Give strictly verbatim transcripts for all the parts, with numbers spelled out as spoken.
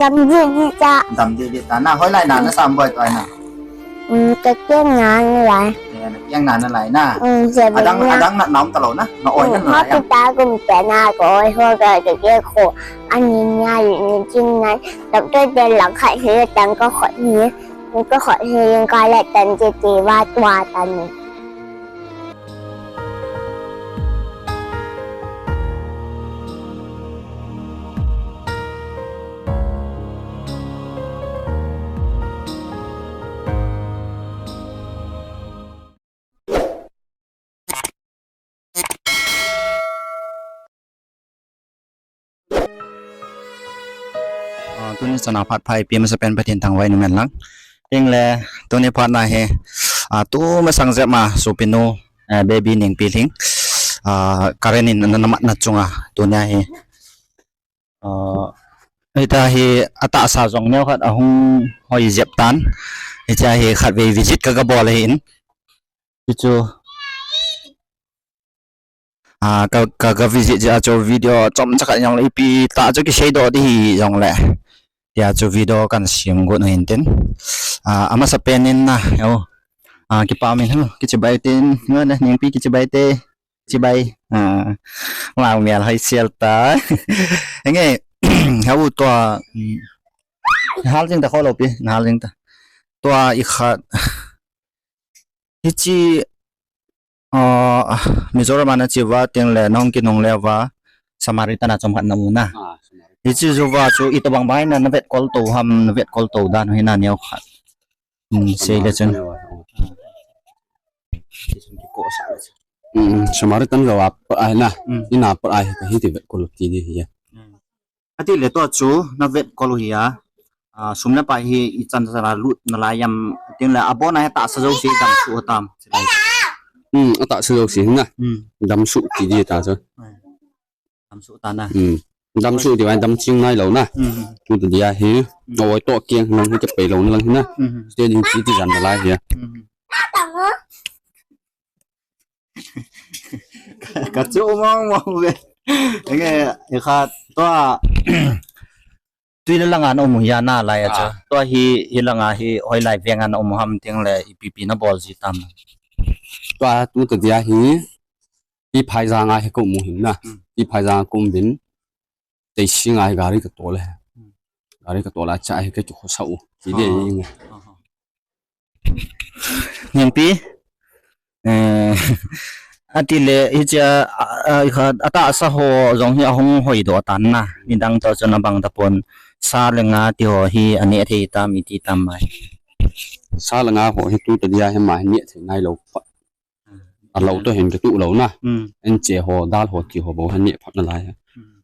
Dam didi ta. Dam didi ta. Na hoilai na, na samboi toi na. Um, ka keng na nalai. Eh, na keng na nalai na. Um, adang, adang na nam talou na. Na oi na nalai. Hospital kum te na ko oi ho ka ke ke ko. Ani nya ni jin na. Doctor te lang khai he tang ko khot ni. Ni ko khot he yin ka le tan je te wa tua tan ni. Ah, tuni chana phat pha ipi masapen Pathen thangvah in um hen lang. Tengle tuni phat na hi, ah, tu masang jep ma sopinu, eh, baby Nengpi Lhing. Ah, Karen in ana mat na chunga tuni a hi. Ah, hita hi atahsa jong neokhat ahung hoi jep tan. Hitia hi khatvei visit ka, ka bol ahin. Hichu Ah, ka, ka, ka visit jeh a chu video chomcha khat jong le ipi ta chu kisei doh ding hijongle. Tia chu video kan sem got u hintin. Ah, amasapen in na, yo. Ah, kipa min hu, kichibai tin, ngo na, Nengpi kichibai te, chibai. Ah, ma mial hai sial ta. Henge, hau tua, mm, hal jing ta kho lo pi, hal jing ta. Tua i khat. Hichi, ah, Mizoram a na che uva tengle nahung kinungle uva Samaritan a chomkhat na um na. Ah, Samaritan. Hichi jou uva chu itobang bang na, na vetkol to ham, na vetkol to dan hi na neokhat. Hmm, sei le chun. Hmm, Samaritan jou a pa ai na. Hmm. Ina pa ai ka hiti vetkol ti di hi. Hmm. Atile tua chu na vetkol u hi a, ah, sum le pai hi ichan chan a lut nalai ham, tengle abon a hi atahsa jouse damsuh tam. Hmm, atahsa jouse na. Hmm. Damsuh ti di ta chu. Hmm. Damsuh ta na. Hmm. Damsuh ti uva dam ching nailou na. Hmm. Tu ta dia hi. Hmm. Oi to kiang lang hi ka pei lou na lang hi na. Hmm. Stay ding ti ti jan nalai hi a. Hmm. Ka chu mong mong ve. Nge, i khat tua tui le langa na um u hi a nalai a chu. Ah. Tua hi, hi langa hi hoilai veng a na um u ham tengle ipi pi na bol ji tam. Tua tu ta dia hi, hi Phaijang a hi ka um u hin na. Hmm. Hi Phaijang a ka um uvin. Teising a hi gari ka tol e. Hmm. Gari ka tol a cha hi ka kikhosah u. Ti di. Ah. Nge. Ah. Nengpi, eh, atile, hichia, a, a, i khat, atahsa ho jong hi ahung hoi doh tan na. Nidang to chun abang tapon, sa le nga ti ho hi aneh thei tam, iti tam mai. Sa le nga ho hi tu ta dia hi ma hi neh thei nailou pa. Alou to hin ka tuh lou na. Hmm. Anche ho, dal ho ti ho bou hi neh phat nalai. Hmm.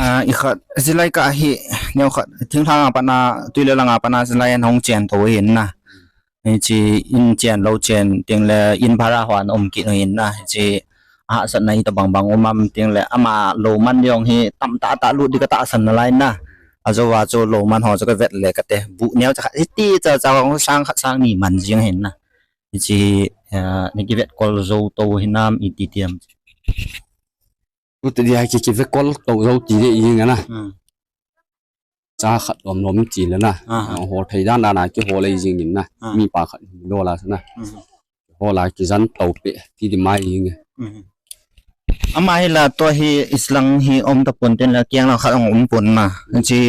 Ah, i khat, silai ka hi, neokhat, thinglhang a pat na, tui le langa pat na, silai in hung chen to hin na. Hichi in chen, lou chen, tengle in bhara ho a na um kit u hin na. Hichi ahahsatna itobang bang um am tengle, ama lou man jong hi tamtah tah lut di ka tahsan nalai na. Ajou a chu lou man ho chu ka vet le kate, bu neocha khat, hiti cha cha hung sang khat sang ni man jing hin na. Hichi, ah, na kivetkol jou to hinam iti ti ham. Tu ta dia ki, kivetkol to jou ti le i nge na. Hmm. Cha khat lom lom ti le na. Aha. Ah, hol thei dan dan a kihol le jing in na. Ah. Mi pa khat lo la na. Hmm. Hol a kijan to pe ti di mai i nge. Hmm. Ama hi la tua hi islang hi um tapon tengle kiang lang khat ong um pon na. Hichi,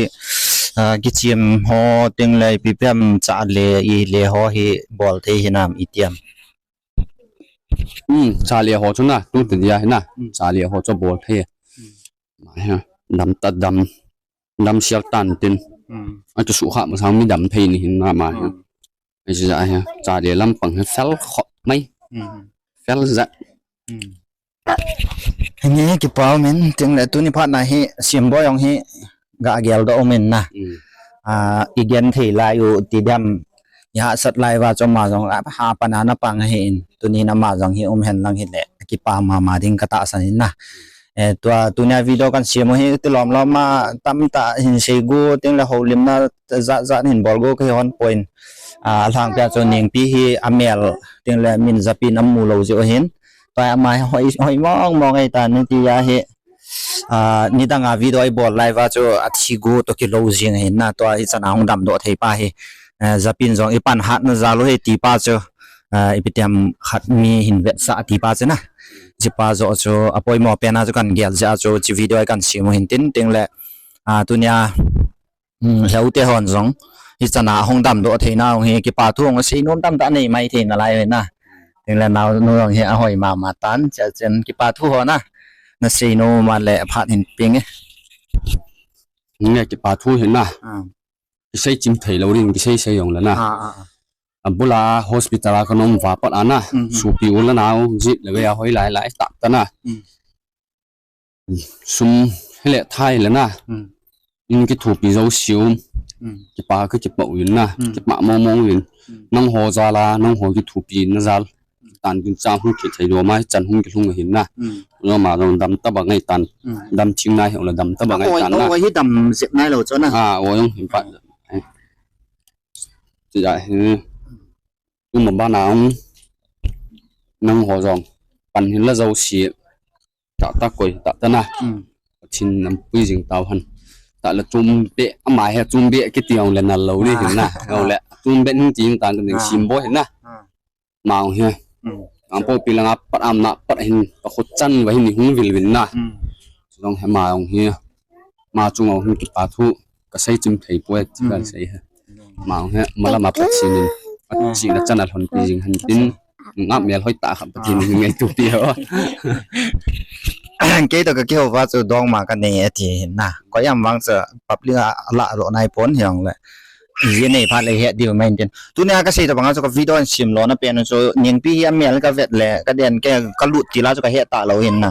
ah, kichim ho tengle ipi pi ham cha le i le ho hi bol thei hinam iti ham. Hmm, cha le ho chu na, tu ta dia hi na, hmm, cha le ho chu bol thei. Hmm. Ma hi, dam ta dam, dam sial tan tin. Hmm. A chu su kha ma sang mi dam thei ni hin na ma hi. Hmm. Ai chu ja hi, cha le lampang hi fel khop mai. Hmm. Fel ja. Hmm. Nge kipa um in, tengle tuni phat na hi, Simboi jong hi, ga gel doh um in na. Hmm. Ah, i gen thei lai u ti di ham, i hahsat lai uva chu ama jong, ah, ha pan a na pang ahin. Tuni na ama jong hi um hen lang hile, kipa mama ding ka tahsan in na. Eh, tua, tunia video kan sem u hi, ti lom lom a, tamtah hin sei got, tengle houlimna, jat jat hin bol got ka hi hon poi. Ah, alhangpia chu Nengpi hi amel, tengle min japi in amu lou jeh u hin. Tua ama hi hoi, hoi mong mong ahi tan, hiti a hi. Ah, nidang a video ibol lai uva chu athi gu toh kilou jing ahin na, tua hichan a hung damdoh thei pa hi. Eh, japin jong ipan hatna jal u hi ti pa chu, ah, ipi ti ham khat mi hin vetsah ti pa chu na. Hiche pa joh chu apoimo pen a chu kan gel jeh a chu hiche video hi kan sem u hin tin, tin le, ah, tunia, um, lheu te hon jong hichan a hung damdoh theina u hi kipa thu hung sei nom tamtah nei mai thei nalai u hin na. Tin le naonu jong hi ahoi mama tan, chuche chun kipa thu ho na, nasei nom a le phat hin ping e. Nge kipa thu hin na. Ah. Kisei chim thei lou ding, kisei sei jong le na. Ah, ah, ah. Abul a hospital a kanom uva pat a na. Mhm. Sopi u le nao, jit le vei a hoilai lai tah tah na. Mm. Sum hile thai le na. Mm. In kithopi jouse u. Mm. Kipa ka kipa u hin na. Mm. Kipa mong mong u hin. Mm. Nangho jal a, nangho kithopi na jal. Tan kin chang hung kithei lou ma, chan hung kilhung ahin na. Mm. Lou ma jong dam tah bang ngai tan. Mm. Dam thim nai hile dam tah bang ngai tan na. Oi, oi, hi dam jep nai lou chu na. Ah, oi, jong hin pa. Ti ja hi. Tuma bana jong nangho jong pan hin la jouse. Tah tah koi, tah tah na. Mm. Pathen in pui jing tau hen. Tah le chum be, ama hi chum be kiti jong le nal lou ding hin na. Ah. Jong le chum be hin ti tan ka ding. Ah. Sim bo hin na. Ah. Ama jong hi. Mm. Ang po pi langa pat am na pat hin ka khut chan va hin hung vil vin na. Mm. Jong hi ama jong hi. Ama chung jong hin kipa thu. Ka sei chim thei poi, ti ka sei he. Ama he, ama lama Pathen in, Pathen in achan alhonpi jing hen tin, nga mel hoi tah khat Pathen in ngaito pi ho. Kei toh ka kihou uva chu dongma ka nei e ti hin na. Koi am vang chu public a la lo nai pon hijongle. Ji nei phat le het diu mai tin. Tunia ka sei tobang a chu ka video in sim lona pen chu Nengpi hi amel ka vet le, ka den ke ka lut til a chu ka het talou hin na.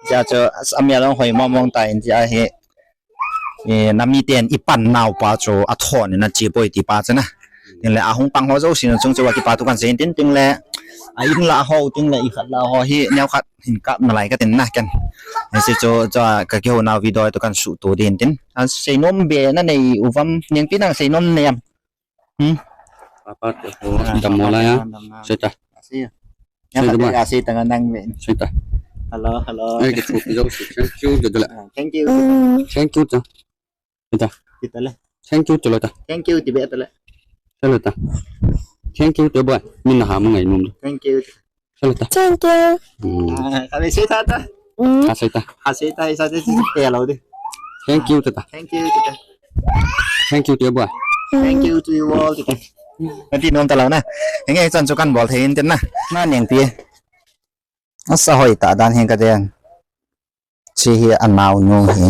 Tia chu amel hoi mong mong ta in tia hi. Eh, namiten ipan naupa chu athon in ache poi ti pa chu na. Tin le ahung pang ho jouse na chung chu a kipa thu kan sei in tin tin le. A in la ho, tin le i khat la ho hi neo khat hin kap nalai ka tin na ken. Hiche chu, chu a ka kihou nau video toh kan suhto ding tin. Asei nom be na nei uvam, Nengpi nang sei nom nei am. Hmm? Papa te ho, ah, dam mo la ya. Dam na. Sei ta. Sei. Sei ta ba. Sei ta nang ve. Sei ta. Hello, hello. Eh, ke chu pi jouse. Thank you, de la. Ah, thank you. Thank you, ta. Sei ta. Sei ta le. Thank you, te lo ta. Thank you, ti be ta le. Sei lo ta. Thank you, te boy. Min na ha mo ngai nom. Thank you. Sei ta. Thank you. Hmm. Ah, kami sei ta ta. Hmm. Ah, sei ta. Ah, sei ta, sei ta, sei ta, sei ta, lo de. Thank you, ta ta. Thank you, ta ta. Thank you, dear boy. Thank you to you all, ta ta. Kati nom ta lo na. Henge chan chu kan bol thei in tin na. Na Nengpi. Asa hoi ta dan hin ka den. Chi hi anaonu hi.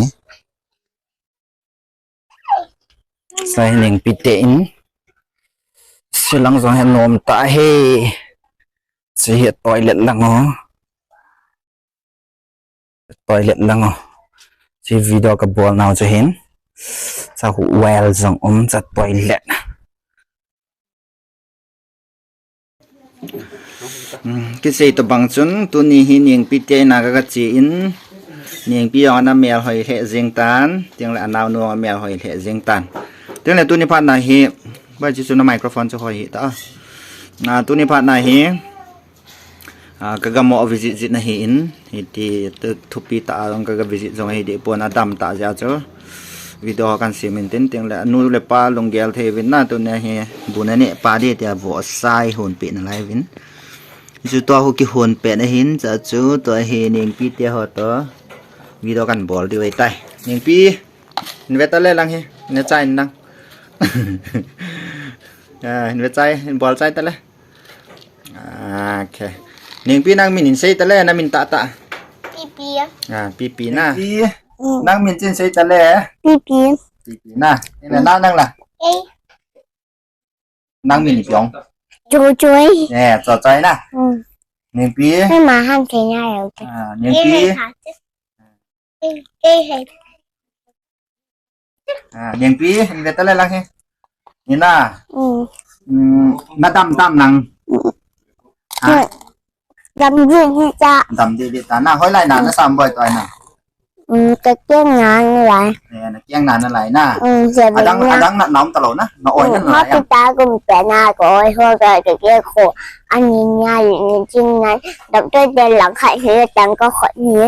Sa hi Nengpi te in. Silang jong hi nom ta hi. Chi hi toilet lang o. Toilet lang o. Chi video ka bol nau chu hin. Sa hu well jong um cha toilet. Hmm, kisei tobang chun, tuni hi Nengpi te in a ka, ka che in, Nengpi jong ana mel hoi lheh jing tan, tin le anaonu jong amel hoi lheh jing tan. Tin le tuni phat na hi, bai chi chu na microphone chu hoi hi ta. Na tuni phat na hi, ah, ka gam u visit jit na hi in, Hiti, tu, thupi ta a jong ka, ka visit jong hi di pon a dam ta jeh a chu. Video kan sem in tin tin le, anu le pa lunggel thei vin na tu ne hi, bu na ne pa di tia vo sai hon pe na lai vin. Chu tua hu ki hon pe na hin, cha chu, tua hi Nengpi te ho to. Video kan bol di vai tai. Nengpi, in ve ta le lang hi, ne chai in lang. Ah, in ve chai, in bol chai ta le. Ah, okay. Nengpi nang min in sei ta le, na min tah tah. Pipi. Ah, Pipi na. Pipi. Mm. Nang min chin sei ta le. Pipi. Pipi na. Ina na nang la. Ei. Nang min piong. Chu chu ei. Eh, cho choi na. Mm. Nengpi. Ei ma han thei na yo. Ah, Nengpi. Ei, ei, ei, ei. Ah, Nengpi, in ve ta le lang hi. Ina. Mm. Mm, na dam dam nang. Mm. Ah. Dam di di ta. Dam di di ta. Na, hoilai na, na sam boi toi na. Mm, ka kiang na na lai. Eh, na kiang na na lai na. Mm, se adang, na. Adang na naum ta lo na. Na oi na, mm, na lai. Hospital kum pe na ko oi ho ka, ka kiang ko. Ani nya ni jing na. Doctor te lang khai he tang ko khot ni.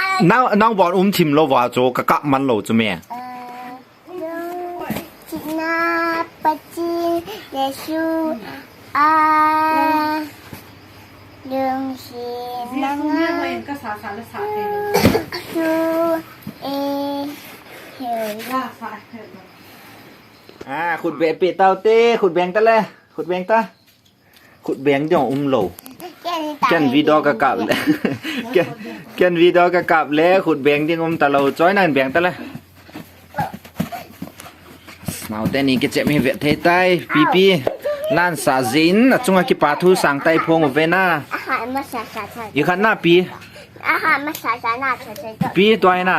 Nang, nang bon um thim lou va chu ka kap man lou chu me. China, pachin, lesu, a, lungsi, nanga, su, e, heu. A, khut be pe tau te, khut beng ta le, khut beng ta. Khut beng ding um lou. Ken video ka kap le. Ken, ken video ka kap le, khut beng ding um ta lou. Choi nan beng ta le. Nau te ni kichep mi vet thei tai, pipi. Lan sa jin, achunga kipa thu sang tai phong u ve na. Aha, masa sa sa. I khan na pi. Aha, masa sa na sa sa. Pi tua na.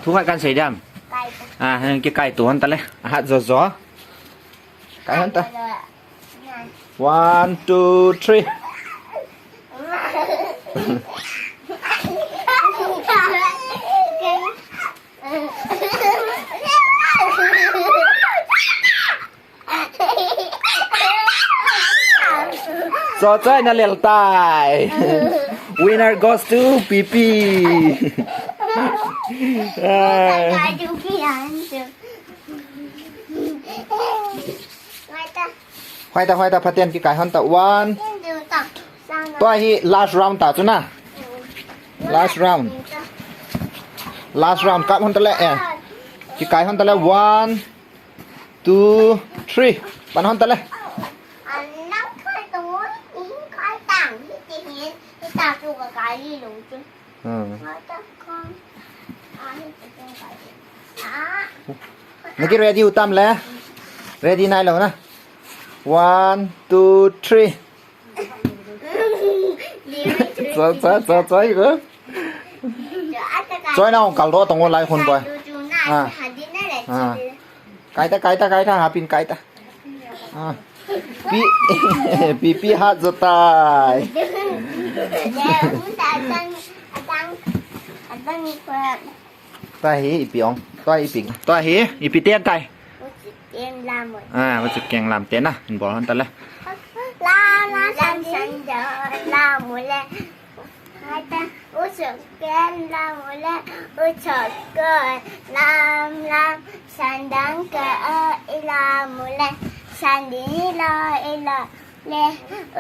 Thu khat kan sei diam. Kai. A, hen ki kai tu han ta le. Aha, jo jo. Kai han ta. One, two, three. Cho choi na lel tai. Winner goes to Pipi. Ai. Hoita, hoita, phaten kikai hon ta. One. Tua hi last round ta chu na. Last round. Last round kap hon ta le, eh. Kikai hon ta le. One, two, three. Pan hon ta le. Hmm. Naki ready u tam le? Ready nai lou na. One, two, three. Cho, cho, cho, cho, iko. Choi na ong kal do tong o lai khun boy. Ah. Ah. Kai ta, kai ta, kai ta, hapin kai ta. Ah. Pi, Pipi hat jo tai. Ta hi ipi ong. Ta ipi. Ta hi ipi te kai. Ah, uchu keng lam te na. In bol hon ta le. La la san san jo la mu le. Uchu keng la mu le. Uchu keng lam lam. San dang ke ila mu le. San di la ila le.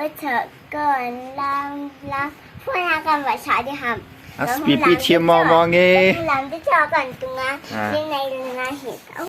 Uchu keng lam lam. Phone a kan va sa di ham. As Pipi thiam mo mo nge. Lam di cho kan tunga. Ah. Ni nai nga hi.